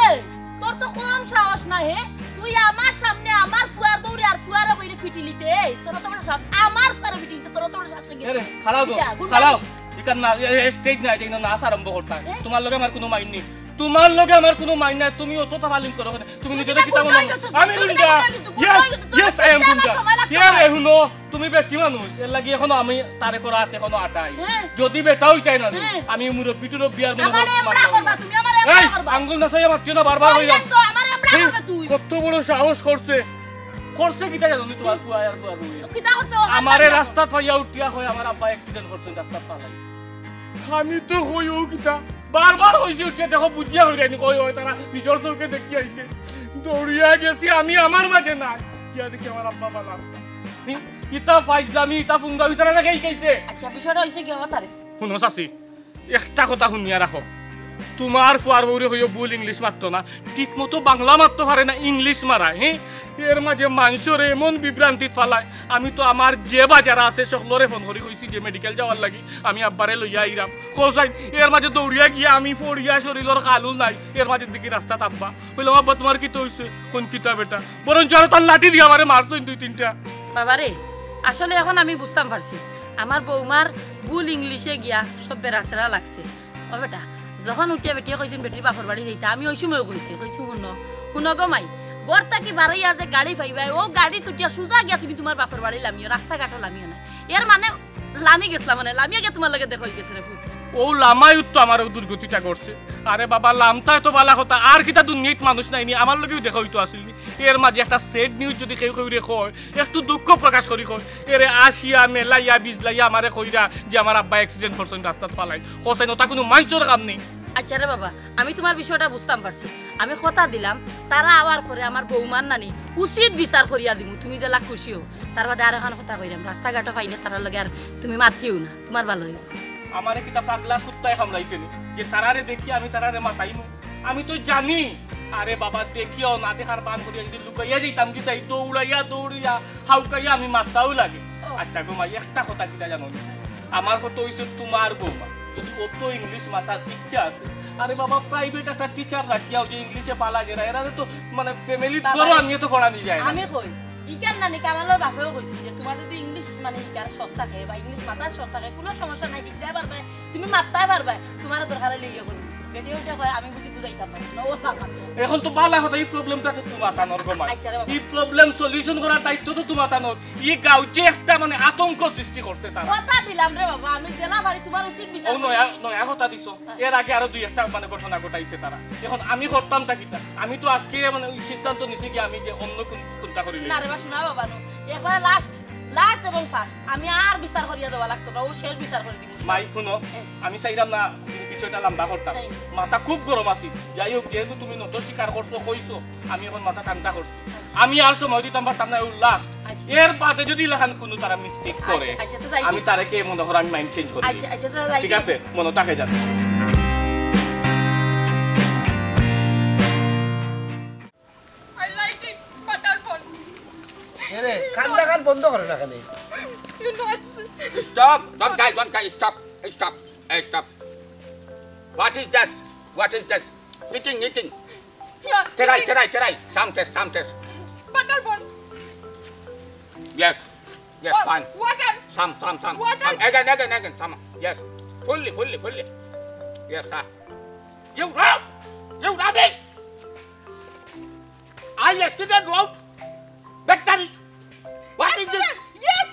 এই, তোর তো কম সাহস নায়, হে? তুই আমার সামনে আমার ফুয়ার বউরে আর ফুয়ারে কইরে ফিটিলিতে, এই, তোর অত বড় সাহস, আমার ফুয়ারে ফিটিলিতে তোর অত বড় সাহস লাগে? এরে, খাড়াও গো, কিতা, গুন্ডা? খাড়াও। ইখান না, এ, এ, stage না, ইটা কিন্তু নাচ আরম্ভ করতাম। এ? তুমার লগে আমার কুনু মাইর নি। তুমার লগে আমার কুনু মাইর নাই, তুমি অত তাফালিং করো কেনে? তুমি নিজেরে কিতা মনো করো? আমি গুন্ডা। Yes, yes, I am গুন্ডা। এ রে হুনো, তুমি বেটি মানুষ, এরলাগি এখনো আমি তারে করা আত এখনো আটাই। হ্যাঁ। যদি বেটা অইতায় না, হ্যাঁ। আমি মুরব্বি টুরব্বি আর মনে হয় মানতাম না। তুমি আমারে এই, আঙ্গুল নাচাইয়া মাতিও না, বারবার অইলাম। কত বড় সাহস করছে, করছে কিতা জানো নি তুমার ফুয়া আর ফুয়া বউ? কিতা করছে ও? আমারে রাস্তাত পাইয়া উঠিয়া কয় আমার আব্বা accident করছইন রাস্তাত ফালাই। আমি তো কই ও কিতা? বারবার কইছি উঠিয়া দেখো বুঝিয়া কইরানি কই অয় তারা নিজর চউখে দেখি আইছে। দৌড়িয়া গেছি আমি আমার মাঝে নাই। গিয়া দেখি আমার আব্বা বালা। হি, ইতা ফাইজলামি, ইতা ফুংগামি তারা না খেয়ে খাইছে। আচ্ছা, বিষয়টা অইছে কি ও তারে? হুনো চাচি, একটা কথা হুনিয়া রাখো। তুমার ফুয়ার বউরে কইও ভুল English মাততো না, ঠিক মতো বাংলা মাততো পারে না, English মারায়, হি? এর মাঝে মানষরে এমন বিভ্রান্তিত ফালায়, আমি তো আমার যে বাজার আছে সকলরে ফোন করি কইছি যে মেডিকেল যাওয়ার লাগি, আমি আব্বারে লইয়া আইরাম। কও চাইন, এর মাঝে দৌড়িয়া গিয়া আমি পড়িয়া শরীলর খালু নাই, এর মাঝে দেখি রাস্তাত আব্বা। কইলাম, "আব্বা, তুমার কিতা অইছে?" কইন, "কিতা বেটা?" বরঞ্চ আরো তার লাঠি দিয়া আমারে মারছইন দুই তিনটা। বাবারে, আসলে এখন আমি বুঝতাম পারছি, আমার বৌমার ভুল English-এ গিয়া সব বেড়াছেড়া লাগছে। ও বেটা, যখন উঠিয়া বেটিয়ে কইছইন বেটির বাপর বাড়ি যাইতা, আমি ওই সময় কইছি, কইছি, "হুনো, হুনো গো মাই, ঘর থাকি বারইয়া যে গাড়ি পাইবায়, ও গাড়িত উঠিয়া সুজা গিয়া তুমি তুমার বাপর বাড়ি লামিও, রাস্তাঘাটও লামিও না।" এর মানে লামি গেছলা মানে, লামিয়া গিয়া তুমার লগে দেখা অই গেছে রে পুত। ও লামাই উত্তর আমার ও দুর্গতিটা করছে। আরে বাবা, লামতায় তো বালা কথা, আর কিতা দুনিয়াত মানুষ নাই নি, আমার লগেও দেখা অইতো আছিল নি। এর মাঝে একটা sad news যদি কেউ কেউরে কয়, একটু দুঃখ প্রকাশ করি কয়, এরে আসিয়া, মেলাইয়া, বিজলাইয়া আমারে কইরা যে আমার আব্বা accident করছইন রাস্তাত ফালাই। কও চাইন, ওটা কুনু মানষর কাম নি। আচ্ছা রে বাবা, আমি তুমার বিষয়টা বুঝতাম পারছি। আমি কথা দিলাম, তারা আওয়ার পরে আমার বৌমার নানি উচিত বিচার করিয়া দিমু। তুমি যেলা খুশি হও। তার বাদে আর এখন কথা কইলাম, রাস্তাঘাটও পাইলে তারার লগে আর তুমি মাতিও না, তুমার ভালা অইবো। আমারে কিতা পাগলা কুত্তায় কামড়াইছে নি? যে তারারে দেখি আমি তারারে মাতাইমু? আমি তো জানি। আরে বাবা, দেখিও না, দেখার বান করিয়া যদি লুকাইয়া যাইতাম কি চাই, দৌড়াইয়া, দৌড়িয়া, হাউকাইয়া আমি মাততাও লাগে। ও। আচ্ছা গো মাই, একটা কথা কিতা জানো নি? আমার কথা অইছে তুমার বৌমা, যদি অত English মাতার ইচ্ছা আছে, আরে বাবা, private একটা teacher রাখিয়া ওই যে English-এ পালা গেরা, এরারে তো মানে family-র বাবা ঘরও রে, আনিয়া তো পড়ানি যায় না। আমি কই, ইকার নানি কামালর বাপেও কইছে যে তুমার যদি English মানে ইকার শখ থাকে বা English মাতার শখ থাকে, কুনু সমস্যা নাই, হিকতায় পারবায়, তুমি মাততায় পারবায়, তুমার দরকার অইলে ইয়ে করবো। বেটি ওইটা কয়, আমি বুঝি বুঝাইতাম পারি না, ও বাবা। এখন তো বালা কথা, এই problem-টা তো তুমার তানর গো মাই। আচ্ছা রে বাবা। এই problem solution করার দায়িত্ব তো তুমার তানর। এই গাঁওত যে একটা মানে আতঙ্ক সৃষ্টি করছে তারা। কথা দিলাম রে বাবা, আমি যেলা পারি তুমার উচিত বিচার ও করবো। নয়া, নয়া কথা দিছো। এর আগে আরো দুই একটা মানে ঘটনা ঘটাইছে তারা। এখন আমি করতামটা কিতা? আমি তো আজকে মানে ওই সিদ্ধান্ত নিছি কি আমি যে অন্য কোন, কোনটা করি না রে বা, শোনা বাবা, নো। একবারে last, last এবং first। আমি আর বিচার করিয়া দেওয়া লাগতো না, ও শেষ বিচার করি দিমু। মাই, হুনো, হ্যাঁ। আমি চাইলাম না বিষয়টা লম্বা করতাম। হ্যাঁ। মাথা খুব গরম আছি। যাই হোক, যেহেতু তুমি নত স্বীকার করছো, কইছো, আমি এখন মাথা ঠান্ডা করছি। আমি আর সময় দিতাম পারতাম না, ওই last। আচ্ছা। এর বাদে যদি লাখান কুনু তারা mistake করে, আচ্ছা, আচ্ছা, তো যাই আমি হোক। তারে কে মনে করো আমি mind change করি। আচ্ছা, আচ্ছা, তো যাই ঠিক হোক। আছে, মনে থাকে যাতে। I like it, butter bun। এরে, কান্দা কান বন্ধ করো না কেন? You know, it's Stop! Don't cry, don't cry, stop, stop, hey, stop. What is that? What is that? Eating, eating. Yeah, Try, eating. Try, try. Some taste, some taste. Butter bun. Yes, yes, Oh, fine. Water. Some, some, some. Water. Some. Again, again, again. Some. Yes. Fully, fully, fully. Yes, sir. You wrong. You rabbit. I accident road. Battery. What is this? Accident. Yes.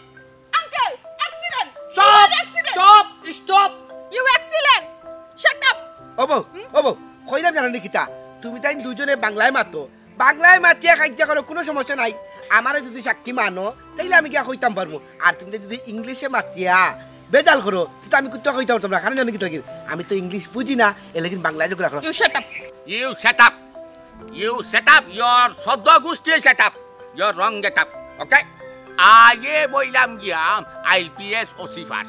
Uncle, accident! Stop! You are accident! Stop! Stop! You accident! Shut up! ও বউ, হুম? ও বউ, কইলাম জানো নি কিতা? তুমি তাই দুজনে বাংলায় মাতো। বাংলায় মাতিয়া কাইজ্জা করো, কুনু সমস্যা নাই। আমারে যদি সাক্ষী মানো, তাইলে আমি গিয়া কইতাম পারমু। আর তুমি যদি ইংলিশে মাতিয়া বেজাল করো, তো আমি কুত্তা কইতাম পারতাম না। কারণ জানো কিতা লাগি? আমি তো ইংলিশ বুঝি না, এর লাগি বাংলায় ঝগড়া করো। You shut up! You shut up! You shut up! Your সদ্য গোষ্ঠী shut up! You're wrong get up, okay? আগে বইলাম গিয়া আইপিএস অসিফার।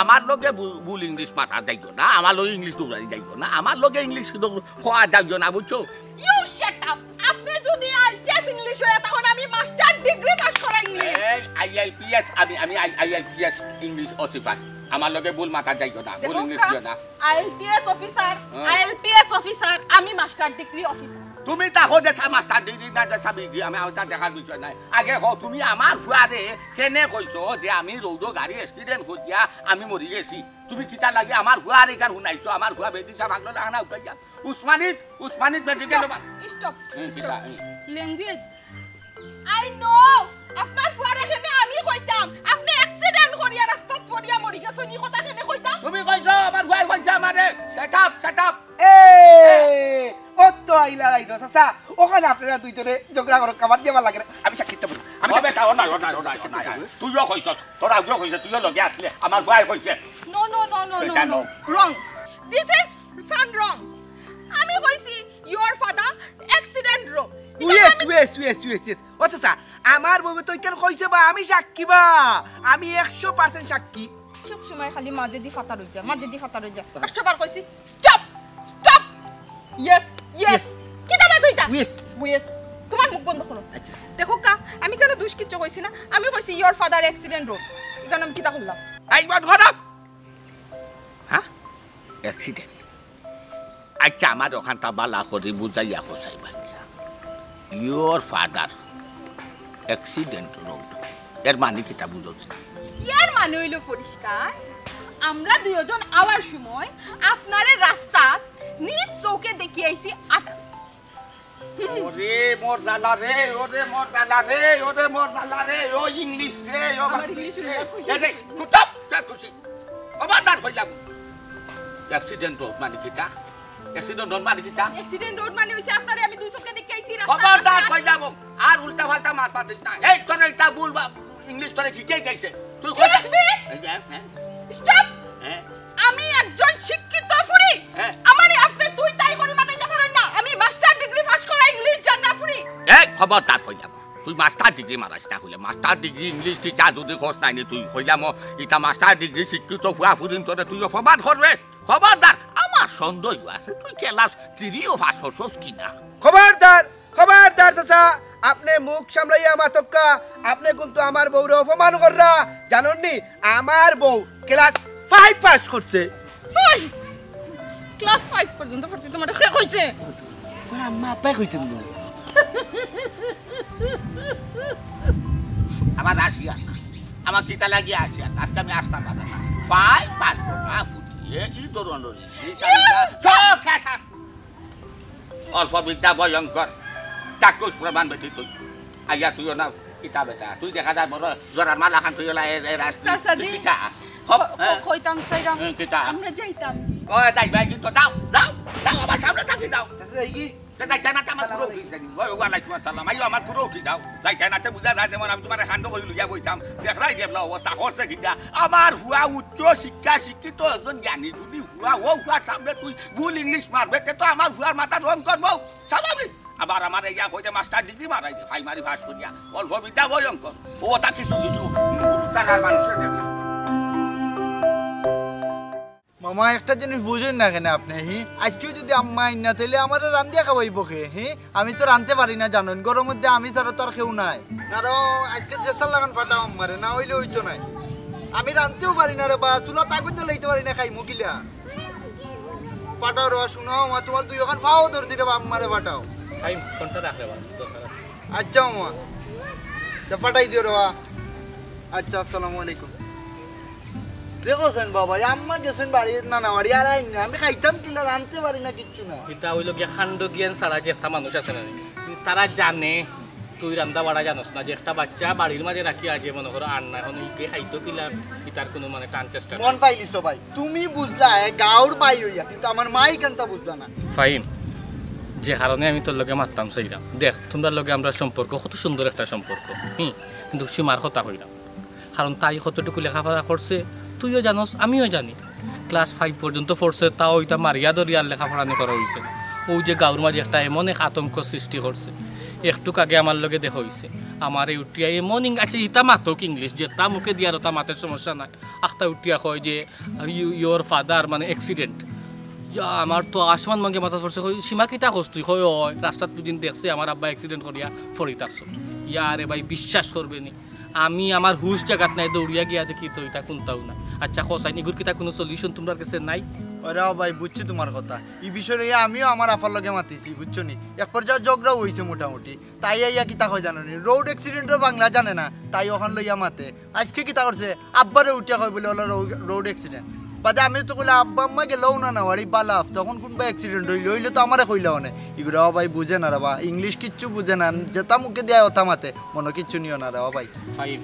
আমার লগে ভুল, ভুল ইংলিশ মাতা যাইতো না, আমার লগে ইংলিশ দৌড়ানি যাইতো না, আমার লগে ইংলিশ দৌড়-, হওয়া যাইতো না, বুঝছো? You shut up! আপনি যদি আইপিএস ইংলিশ হয়, তখন আমি মাস্টার ডিগ্রি পাস করা ইংলিশ। এই আইএলপিএস, আমি, আমি আই-, আইএলপিএস ইংলিশ অসিফার। আমার লগে ভুল মাতা যাইতো না, ভুল দেখো ইংলিশ কা-, দিও না। আইএলপিএস অফিসার, হ্যাঁ। আইএলপিএস অফিসার, আমি মাস্টার ডিগ্রি অফিসার। তুমি তা হো দেশা মাস্টার ডিগ্রি না দেশা ডিগ্রি, আমি, আমি তা দেখার বিষয় নাই। আগে হো, তুমি আমার ফুয়ারে কেনে কইছো যে আমি রোডো গাড়ি অ্যাক্সিডেন্ট করিয়া আমি মরি গেছি? তুমি কিতা লাগি আমার ফুয়ারে ইখান হুনাইছো? আমার ফুয়া বেদিশা ভাগলো না, না উঠাইয়া। উসমানিত, উসমানিত মেডিকেল। স্টপ। হুম, কিতা, হুম। ল্যাঙ্গুয়েজ। I know. আপনার ফুয়ারে কেনে আমি কইতাম, আপনে অ্যাক্সিডেন্ট করিয়া রাস্তাত পড়িয়া মরি গেছইন, ই কথা কেনে কইতাম? তুমি কইছো, আমার ফুয়ায় কইছে আমারে। Shut up, shut up. এ, ও তো আইলা রাইনো, চাচা। ওখানে আপনারা দুইজনে ঝগড়া করো, খাবার দিবার লাগে না। আমি সাক্ষী দিতে পারি। আমি আমি বেটা, ও নাই, ও নাই, ও নাই, ও নাই। তুইও কইছস, তোর আগেও কইছে, তুইও লগে আসলে, আমার ফুয়ায় কইছে। No, no, no, no, no, সেটা no. no. Wrong. This is son wrong. আমি কইছি your father accident wrong. Yes, yes, yes, yes, yes. ও চাচা, আমার বউ তো কেন কইছে বা, আমি সাক্ষী বা। আমি একশো পার্সেন্ট সাক্ষী। সব সময় খালি মাঝেদি ফাতা রই যা, মাঝেদি ফাতা রই যা। একশো বার কইছি, স্টপ, স্টপ। Yes, yes. কি দাদা তুই তা? ইয়েস। ইয়েস। তোমার মুখ বন্ধ করো। আচ্ছা। দেখো কা, আমি কেন দুষ কিচ্ছু কইছি না? আমি কইছি your father accident road. এখানে আমি কিতা করলাম? এই বন্ধ করো। হ্যাঁ? অ্যাক্সিডেন্ট। আচ্ছা, আমার ওখানটা বালা করি বুঝাইয়া কসাই ভাই। Your father accident road. এর মানে কিতা বুঝোস? ইয়ার মানে হইল পরিষ্কার, আমরা দুইজন আওয়ার সময় আপনারে রাস্তাত নিজ চোখে দেখি আইছি আটা। ওরে মোর জ্বালা রে, ওরে মোর জ্বালা রে, ওরে মোর জ্বালা রে, ও ইংলিশ রে, ও আমার ইংলিশ হইলে খুশি। এ রে, তুই চুপ, যা খুশি। খবরদার কইলাম। অ্যাক্সিডেন্ট রোড মানে কিতা? অ্যাক্সিডেন্ট রোড মানে কিতা? অ্যাক্সিডেন্ট রোড মানে হইছে আপনারে আমি দুই চোখে দেখি আইছি রাস্তাত। খবরদার কইলাম। আর উল্টা পাল্টা মাত মাতিস না। এই তোর এটা ভুল বা ইংলিশ তোরে শিখে গেছে। তুই কই- Excuse me? এই যে, হ্যাঁ, স্টপ। হ্যাঁ। আমি একজন শিক্ষিত ফুরি। হ্যাঁ। আমারে আপনি তুই তাই করে মাতাইতে পারেন না। আমি মাস্টার ডিগ্রি পাস করা ইংলিশ জানা ফুরি। এই খবরদার কইলাম, তুই মাস্টার ডিগ্রি মারাইস না কইলে, মাস্টার ডিগ্রি ইংলিশ টিচার যদি খোঁজ নাই নি তুই কইলাম, ও, ইটা মাস্টার ডিগ্রি শিক্ষিত ফুয়া ফুরিন তোরে তুই অপমান করবে। খবরদার, আমার সন্দেহ আছে তুই ক্লাস থ্রিও পাস করছস কিনা। খবরদার, খবরদার চাচা, আপনি মুখ সামলাইয়া মাতক্কা। আপনি কিন্তু আমার বউরে অপমান কররা, জানন নি? আমার বউ ক্লাস ফাইভ পাস করছে। ওই! ক্লাস ফাইভ পর্যন্ত পড়ছি, তোমার কে কইছে? তোর আম্মা আব্বাই কইছেন না? আমার আসিয়া, আমার কিতা লাগিয়া আসিয়া, আজকে আমি আসতাম পারতাম না। ফাইভ পাস করবা ফুটিয়ে কি ধরনের? এই শাড়িটা, চুপ, শাট আপ। অল্প বিদ্যা ভয়ঙ্কর, চাক্ষুষ প্রমাণ বেটি তুই। আইয়া তুইও না, কিতা বেটা, তুই দেখা যায় বড় জোরার মালা খান তুই ওলা এ, এ, রাজ-, চাচা দি। কিতা? হপ, ক-, হ্যাঁ। ক-, কইতাম চাইরাম। হুম, কিতা? আমরা যাইতাম। ও, যাই ভাই, কিন্তু যাও, যাও, যাও, আমার সামনে থাকি যাও। চাচা, এই কি? তে যাইতে না, তে আমার ঘুরে উঠি যাবি। ওই, ওয়ালাইকুম আসসালাম। আইও, আমার ঘুরে উঠি যাও। যাইতে না, তে বুঝা যায়, যেমন আমি তোমার কাণ্ড করি লইয়া বইতাম। দেখরাই দেখলা অবস্থা, করছে কিতা? আমার ফুয়া উচ্চ শিক্ষা শিক্ষিত একজন জ্ঞানী গুণী ফুয়া, ও ফুয়ার সামনে তুই ভুল ইংলিশ মারবে, তে তো আমার ফুয়ার মাথা রং করবো। স্বাভাবিক। আবার আমার ইয়া কইতে মাস্টার ডিগ্রি মারাই দে, প্রাইমারি পাস করিয়া। অল্প বিদ্যা ভয়ঙ্কর। ও তা কিছু কিছু তারার মানুষের দেখে। মামা, একটা জিনিস বুঝইন না কেনে আপনে, হি? আইজকেউ যুদি আম্মা আইন না, তাইলে আমারে রান্দিয়া খাওয়াইবো কে, হি? আমি তো রানতে পারি না, জানইন। ঘরর মধ্যে আমি ছাড়া তো আর কেউ নাই। না রে, আইজকে যে সাল্লাখান ফাটাও আম্মারে, না অইলে অইতো নায়। আমি রানতেউ পারি না রে বা, চুলাত আগুন জ্বালাইতে পারি না, খাইমু কিলা? ফাটাও রে বা, হুনো, আমার তুমার দুইওখান পাও ধরছি রে বা, আম্মারে ফাটাও। টাইম ফোনটা রাখ রে বা, দরকার আছে। আচ্ছা মামা, তে ফাটাই দিও রে বা। আচ্ছা, আসসালামু আলাইকুম। দেখছইন বাবা, এই আম্মা গেছইন বাড়ি, নানা বাড়ি, আর আইন না। আমি খাইতাম কিলা, রানতে পারি না কিচ্ছু না। ইতা অইলো গিয়া কাণ্ড জ্ঞান ছাড়া যে একটা মানুষ আছে না, তারা জানে তুই রান্দা বাড়া জানোস না, যে একটা বাচ্চা বাড়ির মাঝে রাখিয়া যে মনে করো আর না, অখন ইগে খাইতো কিলা, ইতার কুনু মানে টান চেষ্টা নাই। মন পাইলিছো ভাই, তুমি বুঝলা, এ গাঁওর ভাই অইয়া, কিন্তু আমার মাই কেনতা বুঝলা না। ফাহিম, যে কারণে আমি তোর লগে মাততাম চাইরাম, দেখ, তোমরার লগে আমরার সম্পর্ক কত সুন্দর একটা সম্পর্ক, হুম, কিন্তু সীমার কথা কইরাম। কারণ তাই কতটুকু লেখাপড়া করছে, তুইও জানোস, আমিও জানি। ক্লাস ফাইভ পর্যন্ত পড়ছে, তাও ইতা মারিয়া ধরিয়া আর লেখাপড়া নি করা অইছে না। অউ যে গাঁওর মাঝে একটা এমন এক আতঙ্ক সৃষ্টি করছে, একটুক আগে আমার লগে দেখা অইছে, আমারে উঠিয়া এমন ইং-, আচ্ছা, ইতা মাতউক ইংলিশ, যেতা মুখে দিয়ার ওতা মাতের সমস্যা নাই। আখতা উঠিয়া কয় যে, "You, your father, মানে, accident।" ইয়া, আমার তো আসমান ভাঙ্গিয়া মাথাত পড়ছে, কই, "সীমা, কিতা কস তুই?" কয়, "অয়, রাস্তাত দুদিন দেখছি আমার আব্বা accident করিয়া পড়ি থাকছইন।" ইয়া রে ভাই, বিশ্বাস করবে নি, আমি আমার হুশ জাগাত নাই, দৌড়িয়া গিয়া দেখি তো ইতা কুনতাউ নাই। আচ্ছা, কও চাইন, ইগুর কিতা কুনু solution তুমরার গেছে নাই? ওরে ভাই, বুঝছি তুমার কথা। ই বিষয় লইয়া আমিও আমার আফার লগে মাতিছি, বুঝছো নি? এক পর্যায়ে ঝগড়াও অইছে মোটামুটি। তাই আইয়া কিতা কয় জানো নি? Road accident-র বাংলা জানে না, তাই অখান লইয়া মাতে। আইজকে কিতা করছে? আব্বারে উঠিয়া কয় বলে, "অলা রো-, road accident।" বাদে আমি তো কইলাম, "আব্বা আম্মা গেলেও না, না, ওয়ারি বালাফ, তখন কোনবা accident অইলো, অইলে তো আমারে কইলাও না।" ইগুরা ও ভাই বুঝে না রে বা, English কিচ্ছু বুঝে না, যেটা মুখে দিয়া ওটা মাতে, মনো কিচ্ছু নিও না রে ও ভাই। ফাহিম,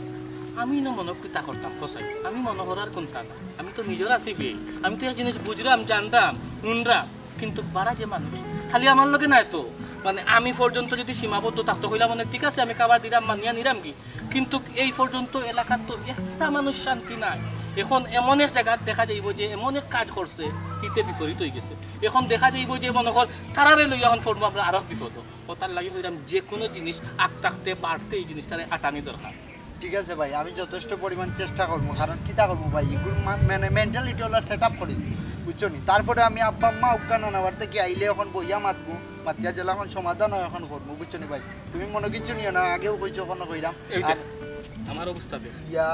আমি না মনো কিতা করতাম, কছাই? আমি মনো করার কোনটা না, আমি তো নিজর আছি বে, আমি তো এক জিনিস বুঝরাম, জানরাম, হুনরাম, কিন্তু বারা যে মানুষ, খালি আমার লগে নায় তো, মানে আমি পর্যন্ত যদি সীমাবদ্ধ থাকতো, কইলাম অনে ঠিক আছে, আমি কাবার দিরাম, মানিয়া নিরাম কি, কিন্তু এই পর্যন্ত এলাকাত তো একটা মানুষ শান্তি নাই। এখন এমন এক জাগাত দেখা যাইবো যে এমন এক কাজ করছে, ইতে বিপরীত অইগেছে। এখন দেখা যাইবো যে মনো কর তারারে লইয়া এখন পড়বো আমরা আরো বিপদ। ও তার লাগি কইরাম যে কোনো জিনিস আগ থাকতে বাড়তে এই জিনিসটারে আটানি দরকার। ঠিক আছে ভাই, আমি যথেষ্ট পরিমাণ চেষ্টা করমু, কারণ কিতা করমু ভাই, ইগুর মা-, মানে mentality অলা set up করি দিছি, বুঝছো নি? তারপরে আমি আব্বা আম্মা উক্কা নানা বাড়ি থাকি আইলে এখন বইয়া মাতমু, মাতিয়া যেলা এখন সমাধান অয় এখন করমু, বুঝছো নি ভাই? তুমি মনো কিচ্ছু নিও না, আগেও কইছো, এখনো কইরাম। এই দেখ, আর আমার অবস্থা দেখ। ইয়া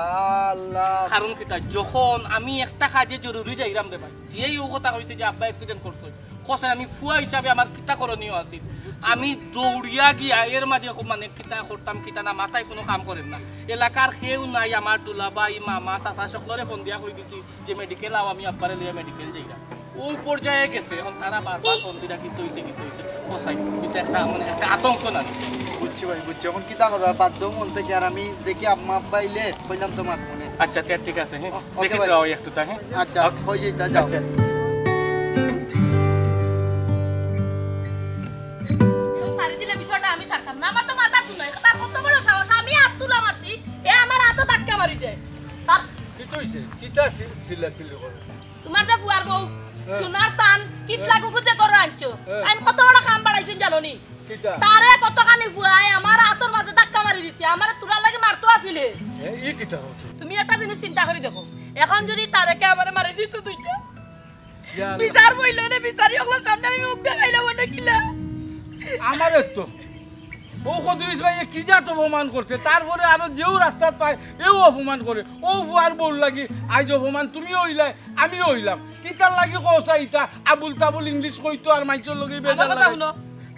আল্লাহ। কারণ কিতা, যখন আমি একটা কাজে জরুরি যাইরাম রে ভাই, যেই ও কথা কইছে যে আব্বা accident করছে, কছাই আমি ফুয়া হিসাবে আমার কিতা করণীয় আছিল, আমি দৌড়িয়া গিয়া এর মাঝে খুব মানে কিতা করতাম কিতা না, মাথায় কোনো কাম করের না। এলাকার কেউ নাই, আমার দুলাভাই, মামা, চাচা সকলরে ফোন দিয়া কই দিছি যে মেডিকেল আও, আমি আব্বারে লইয়া মেডিকেল যাইরাম। ও পর্যায়ে গেছে, এখন তারা বারবার ফোন দিরা কিতা অইছে, কিতা অইছে, কছাই, ইটা একটা মানে একটা আতঙ্ক না? বুঝছি ভাই, বুঝছি। এখন কিতা করবা? বাধ্য মন থেকে, আর আমি দেখি আম্মা আব্বা আইলে কইলাম তো মাত মনে। আচ্ছা, তে ঠিক আছে, হ্যাঁ। ও, ওকে দেখিস ভাই। রাও একটু তা, হ্যাঁ? আচ্ছা, ওকে। হয়ে যাইতা, যাও। আচ্ছা। ছাড়ি দিলে বিষয়টা আমি ছাড়তাম না, আমার তো মাথা শুনাই, তার কত বড় সাহস, আমি হাত তুলা মারছি, এ আমার হাতও ধাক্কা মারি দেয়। তার কিতা অইছে? কিতা চি-, চিল্লা চিল্লি করে? তোমার যে ফুয়ার বউ, হ্যাঁ। সোনার চান, কিতলা হ্যাঁ। গুগুজে করে আনছো। হ্যাঁ। আইন কত বড় কাম বাড়াইছইন জানো নি? কিতা? তারে কতখানি ফুয়ায় আমার হাতর মাঝে ধাক্কা মারি দিছে, আমারে তোরার লাগি মারতো আছিলে। এ, ই কিতা হতো? তুমি একটা জিনিস চিন্তা করি দেখো, এখন যদি তারেকে আমারে মারি দিত দুইটা, ইয়া আল্লাহ। বিচার বইল রে, বিচারি অকলর সামনে আমি মুখ দেখাইলাম না কিলা? আমারে তো ও খদরিস ভাই, এ কি জাত অপমান করছে, তারপরে আরো যেও রাস্তাত পায়, এও অপমান করে। ও ফুয়ার বউর লাগি আইজ অপমান তুমিও অইলায়, আমিও অইলাম। কিতার লাগি কও চাই ইতা? আবুল তাবুল English কইতো আর মাইনষর লগে আমার বেজার কথা লাগে। হুনো,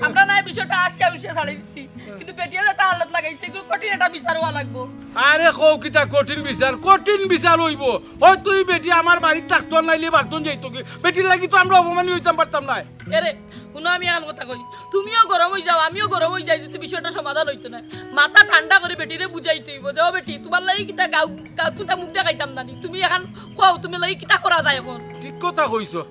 আমরা না এই বিষয়টা আজকে অফিসে ছাড়ি দিছি, কিন্তু বেটিয়ে যেটা হালত লাগাইছে, এগুলো কঠিন একটা বিচার হওয়া লাগবো। আরে কও কিতা কঠিন বিচার? কঠিন বিচার অইবো। হয়তো ই বেটি আমার বাড়িত থাকতো আর নাইলে বাড়তন যাইতো কি? বেটির লাগি তো আমরা অপমানী অইতাম পারতাম না। এরে, হুনো, আমি এখন কথা কই, তুমিও গরম অই যাও, আমিও গরম অই যাই, যদি বিষয়টা সমাধান অইতো না। মাথা ঠান্ডা করি বেটিরে বুঝাইতে অইবো যে, "ও বেটি, তোমার লাগি কিতা গাউ, গাউ, কিতা মুখ দেখাইতাম না নি? তুমি এখন কও, তুমি লাগি কিতা করা যায় এখন?" ঠিক কথা কইছো।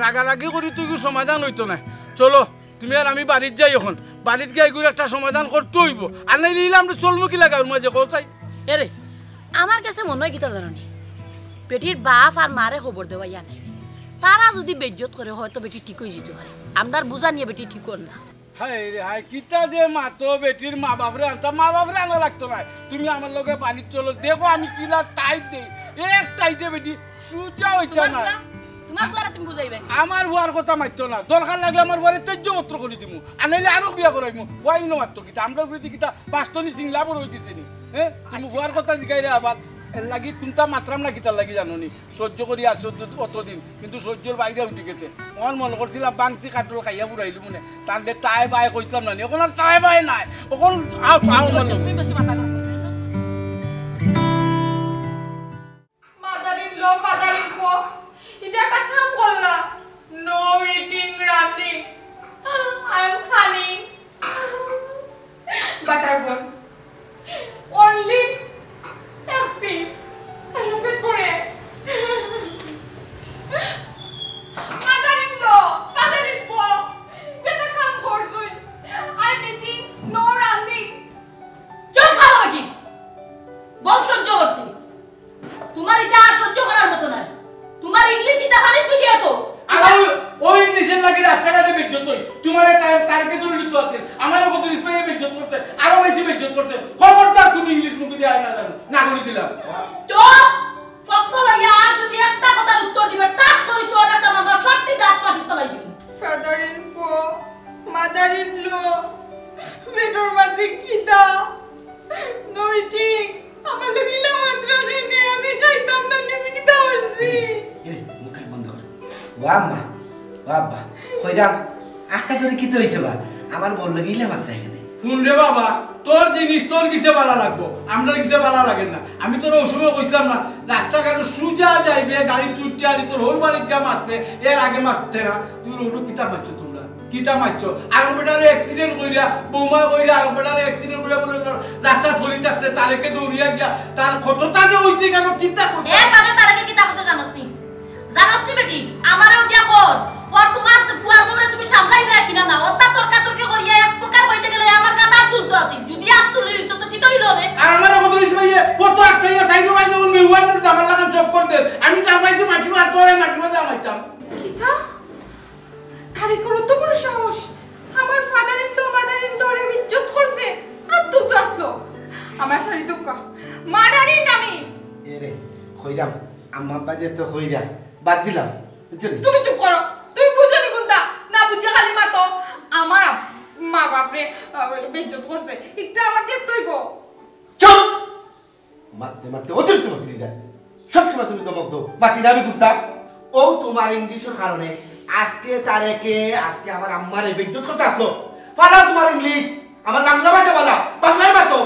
রাগারাগি করি তো ইগু সমাধান অইতো না। চলো, তুমি আর আমি বাড়িত যাই এখন। বাড়িত গিয়া ইগুর একটা সমাধান করতে অইবো। আর নাইলে ইলা আমরা চলমু কিলা গাউর মাঝে, কও চাই? এরে, আমার গেছে মনো অয় কিতা জানো নি? বেটির বাপ আর মারে খবর দেওয়া ইয়া নাই। তারা যদি বেইজ্জত করে, হয়তো বেটি ঠিক অই যাইতো পারে। আমরার বুঝা নিয়া বেটি ঠিক অর না। হায় রে হায়, কিতা যে মাতো, বেটির মা বাপরে আনতা, মা বাপরে আনা লাগতো নায়। তুমি আমার লগে বাড়িত চলো, দেখো আমি কিলা টাইট দেই। এক টাইটে বেটি সুজা অইতা তোমার না। ফুয়া, তোমার ফুয়ারে তুমি বুঝাইবে। আমার ফুয়ার কথা মাততো না, দরকার লাগলে আমার ফুয়ারে তেজ্য পত্র করি দিমু, আর নাইলে আরো বিয়া করাইমু। ফুয়াই না মাততো কিতা, আমরা উপরে কিতা বাস্তনি সিংলা বড় অই গেছে নি? হ্যাঁ, তুমি আচ্ছা। ফুয়ার কথা জিগাইরে আবার। এর লাগি কুনতা মাতরাম না কিতার লাগি জানো নি? সহ্য করি আছো তো অতদিন, কিন্তু সহ্যর বাইরে উঠি গেছে। অখন মনো করছিলাম বাংসি কাঠল খাইয়া ফুরাইলু মনে, তানরে তাই বায় কইছিলাম না নি, অখন আর তাই বায় নাই, অখন আও, আও মনে। তুমি বেশি মাথা গরম করো না। Mother in law, father in law, ইটা একটা কাম করলা। No eating, running. I am funny. Butter bun. Only এক piece. খাইয়া পেট ভরে। Mother in law, father in law, যেটা কাম করছইন। I am eating, no running. চুপ করো বেটি। বউ সহ্য করছি। তোমার ইটা আর সহ্য করার মতো নায়। তোমার English ইটা পানিত ভিজিয়া তো। আর ওই, ওই English-এর লাগি রাস্তাঘাটে বেইজ্জত অই। তোমারে তার, তারকে ধরে নিতে আছে। আমারও কত respect বেইজ্জত করছে। আরো বেশি বেইজ্জত করছে। খবরদার তুমি English মুখে দিয়ে আয় না জানো। না করে দিলাম। তো, সত্য লইয়া আর যদি একটা কথার উত্তর দিবে, টাস করি চোর একটা মারবা, সবটি দাঁত কাটি ফেলাই দিবে। Father in law, mother in law, Petr মাঝে কিতা? নইটি, আমার লগে ইলা মাতরা কেনে, আমি খাইতাম না, তুমি কিতা করছি? এরে, মুখ কান বন্ধ কর। ও আম্মা, ও আব্বা, কইরাম, আক্কা তোরে কিতা অইছে বা? আমার বউর লগে ইলা মাতরা কেনে? হুন রে বাবা, তোর জিনিস তোর গেছে ভালা লাগবো, আমরার গেছে ভালা লাগে না। আমি তোরে অউ সময় কইছিলাম না, রাস্তাঘাটো সুজা যাইবে, গাড়ি তুলতে আনি তোর হউর বাড়িত গিয়া মাতবে, এর আগে মাততে না। তুই অউ কিতা মাতছো তোমরা? কিতা মাতছো? আর বেটারে অ্যাক্সিডেন্ট কইরা, বৌমা কইরা, আর বেটারে অ্যাক্সিডেন্ট কইরা বলে রাস্তা ধরিত আছে, তারেকে দৌড়িয়া গিয়া, তার কতটা যে অইছে কেন, কিতা করতে? এর বাদে তারেকে কিতা করছে জানোস নি? জানোস নি বেটি, আমারে উঠিয়া কর, কর তোমার ফুয়ার বউরে তুমি সামলাইবে কিনা না, অতা তর্কাতর্কি করিয়া এক প্রকার অইতে গেলে আমার গাত আত তুলতো আছিল, যদি আত তুলে দিত তো কিতা অইলো রে? আর আমারে কত রইছে ভাইয়ে, কত আটকাইয়া সাইডে ভাই যেমন মেহুয়ার দিন জামার লাগান চপ করতে, আমি তার পাইছি মাটি মারতে ওরে মাটি মারতে আমাইতাম। কিতা? তারেকর অত বড় সাহস? আমার father in law, mother in law রে ইজ্জত করছে, আর তুই তো আসলো। আমার সারি দুঃখ, মারানি নামি। এ রে, কইরাম, আম্মা আব্বা যে তো কইরা, বাদ দিলাম, বুঝছো নি? তুমি চুপ করো, তুমি বুঝো নি কোনটা? না বুঝে খালি মাতো। আমার আপ-, মা বাপরে, আহ, বেইজ্জত করছে, একটা আমার দেখতে হইব। চুপ! মারতে মারতে অতিরিক্ত মাতি দিলা। সবসময় তুমি ধমক দাও, মাতি না আমি কুন্তা। ও তোমার ইংলিশর কারণে আজকে তারেকে, আজকে আমার আম্মারে বেইজ্জত করতে আসলো। ফালা তোমার ইংলিশ, আমার বাংলা ভাষা ফালা, বাংলায় মাতো।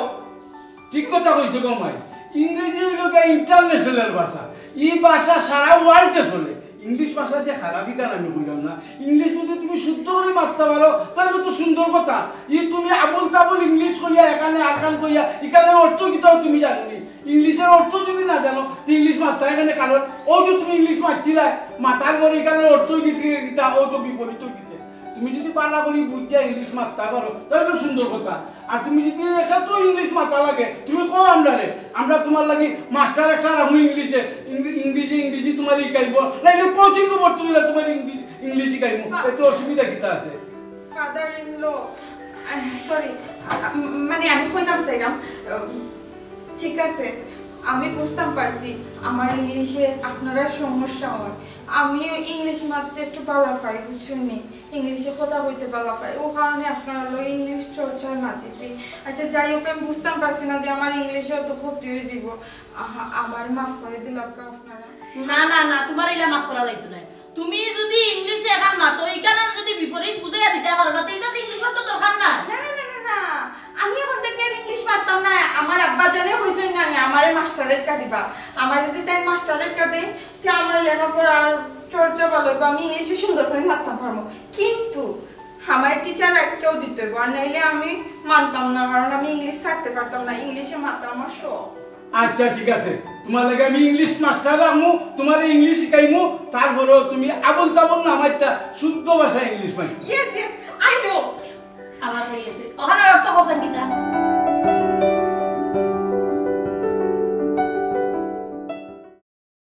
ঠিক কথা কইছো গো মাই, ইংরেজি অইলো গিয়া ইন্টারন্যাশনাল ভাষা, ই ভাষা সারা ওয়ার্ল্ডে চলে। ইংলিশ ভাষা যে খারাপ ইখান আমি কইলাম না, ইংলিশ যদি তুমি শুদ্ধ করি মাততা পারো তাইলে তো সুন্দর কথা। ই তুমি আবুল তাবুল ইংলিশ কইয়া এখানে আখান কইয়া ইখানর অর্থ কিতাও তুমি জানো নি। ইংলিশর অর্থ যদি না জানো তে ইংলিশ মাততায় কেনে? কারণ অউ যে তুমি ইংলিশ মাতছিলায়, মাতার পরে ইখানর অর্থ অই গেছে কিতা, অউ তো বিপরীত অই গেছে। তুমি যদি ভালা করি বুঝিয়া ইংলিশ মাততা পারো তাইলে সুন্দর কথা। আর তুমি যদি একাতো ইংলিশ মাতা লাগে, তুমি কও আমরারে, আমরা তোমার লাগি মাস্টার একটা রাখমু ইংলিশে, ইংরে-, ইংরেজি, ইংরেজি তোমারে শিখাইবো, নাইলে কোচিং পড়তে দিলে তোমার ইংলি-, ইংলিশ শিখাইবো, এতে অসুবিধা কিতা আছে? ফাদার ইন ল, সরি, মানে আমি কইতাম চাইলাম, আহ, ঠিক আছে, আমি বুঝতাম পারছি আমার ইংলিশে আপনারার সমস্যা হয়, আমিও ইংলিশ মাততে একটু ভালা পাই, বুঝছইন নি? ইংলিশে কথা কইতে ভালা পাই, অউ কারণে আপনারার লগে ইংলিশ চর্চায় মাতিছি। আচ্ছা, যাই হোক, আমি বুঝতাম পারছি না যে আমার ইংলিশে অত ক্ষতি অই যাইব। আহা, আমারে মাফ করি দিলাউক্কা আপনারা। না, না, না, তোমারে ইলা মাফ করা যাইতো নায়। তুমি যদি ইংলিশে এখান মাতো, ইখানর যদি বিপরীত বুঝাইয়া দিতা পারো না, তে ইখান ইংলিশর তো দরকার নাই। না, না, না, না, না, আমি এখন থাকি আর ইংলিশ মাততাম না। আমার আব্বা জানে কইছইন না, আমারে মাস্টারের কা দিবা। আমারে যদি তাইন মাস্টারের কা দেইন, তে আমার লেখাপড়ার চর্চা ভালা অইবো, আমি ইংলিশে সুন্দর করি মাততাম পারমু। কিন্তু আমার টিচার রাখিয়াউ দিতে অইবো, আর নাইলে আমি মানতাম না, কারণ আমি ইংলিশ ছাড়তে পারতাম না, ইংলিশে মাতা আমার শখ। আচ্ছা, ঠিক আছে, তোমার লাগি আমি ইংলিশ মাস্টার রাখমু, তোমারে ইংলিশ শিখাইমু, তারপরেও তুমি আবুল তাবুল না মাততা, শুদ্ধ ভাষায় ইংলিশ মাততা। Yes, yes, I know. আবার অই গেছে। অখানর অর্থ কওছাইন কিতা?